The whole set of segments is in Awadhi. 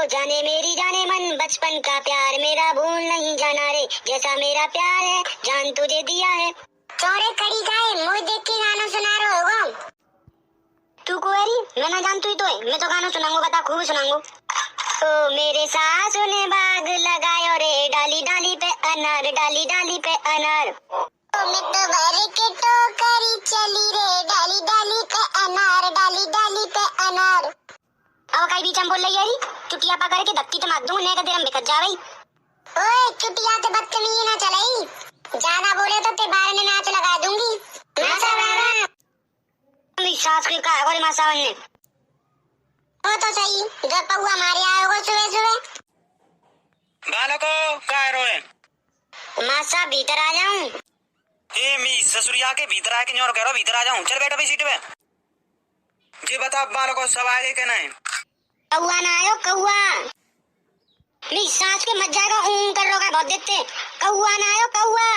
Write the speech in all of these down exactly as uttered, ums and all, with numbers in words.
जाने मेरी जाने मन, बचपन का प्यार मेरा भूल नहीं जाना रे, जैसा मेरा प्यार है, जान तुझे दिया है। छोरे कड़ी काहे, मुँह देख के गाना सुना रहो होगो। तू कुंवारी, मैं ना जानतू ही तो है, मैं तो गाना सुनाऊंगा, बता, खूब सुनाऊंगा। ओ मेरे सासू ने बाग लगायो रे, डाली डाली पे अनार, डाली डाली पे अनार। ओ मैं तो भर के टोकरी चली रे, डाली डाली पे अनार, डाली डाली पे अनार। अब काई बीच में बोल रही है री? चुटिया पकड़ के धक्की तो मार दूंगा, नहीं तो देर में बिखर जावे। ओए, चुटिया ते बदतमीजी ना चलाई, ज्यादा बोले तो ते बार में नाच लगा दूंगी। नाचा बाबा। मेरी सास के का है गोरी मासा बनने? वो तो सही, दो पौआ मारे आए हो सुबह सुबह। बालको, काहे रोए? मासा भीतर आ जाऊं? ए मी ससुरिया के भीतर आके न्योर करो, भीतर आ जाऊं। चल बैठ अभी सीट पे। जी बता बालको, सब आगे के नहीं? कौआ ना आयो, कौआ। मी सास के मत जाएगा, ऊं कर रोगा बहुत देते। कौआ ना आयो, कौआ।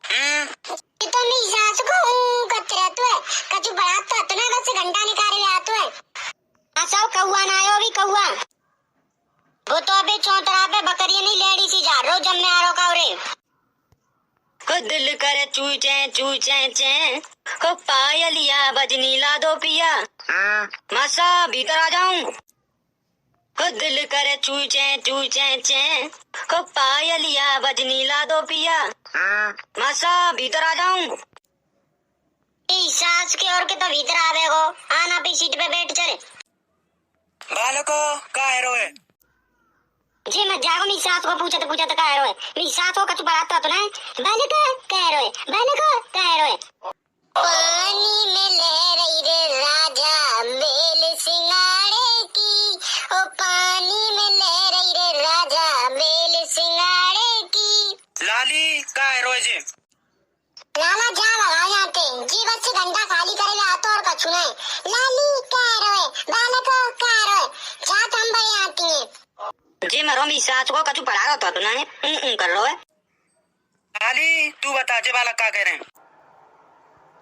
हम्म। ये तो मी सास को ऊं करते रहते है, कछु बड़ा तो इतना बस घंटा निकाले आते है। अच्छा, कौआ ना आयो अभी, कौआ। वो तो अबे चौतरा पे बकरियां नहीं लेड़ी सी जा, रोज जब मैं आ रो का रे। हो दिल करे चू चैं, चू चैं चैं, हो पायलिया बजनी ला दो पिया। मासा भीतर आ जाऊं। हो दिल करे चू चैं, चू चैं चैं, हो पायलिया बजनी ला दो पिया। मासा भीतर आ जाऊं। ए, सास के और के तो भीतर आवे गो, आना पे सीट पे बैठ चले। बालको, काहे रोए? जी मत जागो, मी सास को पूछत पूछत काहे रोए? मी सास को कछु बरात तो नहीं। बालको, काहे रोए? बालको, काहे रोए? पानी में लहराई रे राजा बेल सिंगाड़े की, ओ पानी में लहराई रे राजा बेल सिंगाड़े की। लाली, काहे रोए जे? लाला जा भगा यहाँ पे, जी बस से घंटा खाली करे ला तो और कछु नहीं। लाली कह रोए, बालको कह रोए, जात हम बड़े आती हैं। जी मरो मी सास को कछु पड़ा रहा था तो नहीं, ऊं, ऊं कर रोए। लाली, तू बता, जे बालक का कह रहे हैं?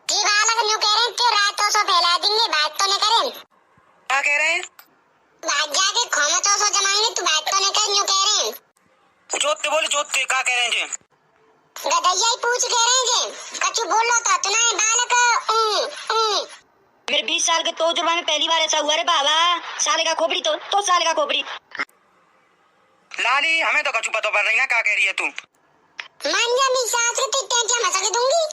जी बालक न्यू कह रहे हैं, क्यों रातों से फैला देंगे, बात तो नहीं करें। का कह रहे हैं? भाग जाके खोमचो सो जमाएंगे, तू बात तो नहीं कर, न्यू कह रहे हैं। जोत ते बोले, जोत ते, का कह रहे हैं जे? गदैया ही पूछ कह रहे हैं जे, कछु बोल लो तो, तो नहीं बालक, ऊं, ऊं। मेरे बीस साल के तजुर्बा में पहली बार ऐसा हुआ रे बाबा, साले का खोपड़ी तो, तो साले का खोपड़ी। लाली, हमें तो कछु पता पड़ रही ना, का कह रही है तू? मान जा, मी सास के तो टेंचा मसक दूंगी।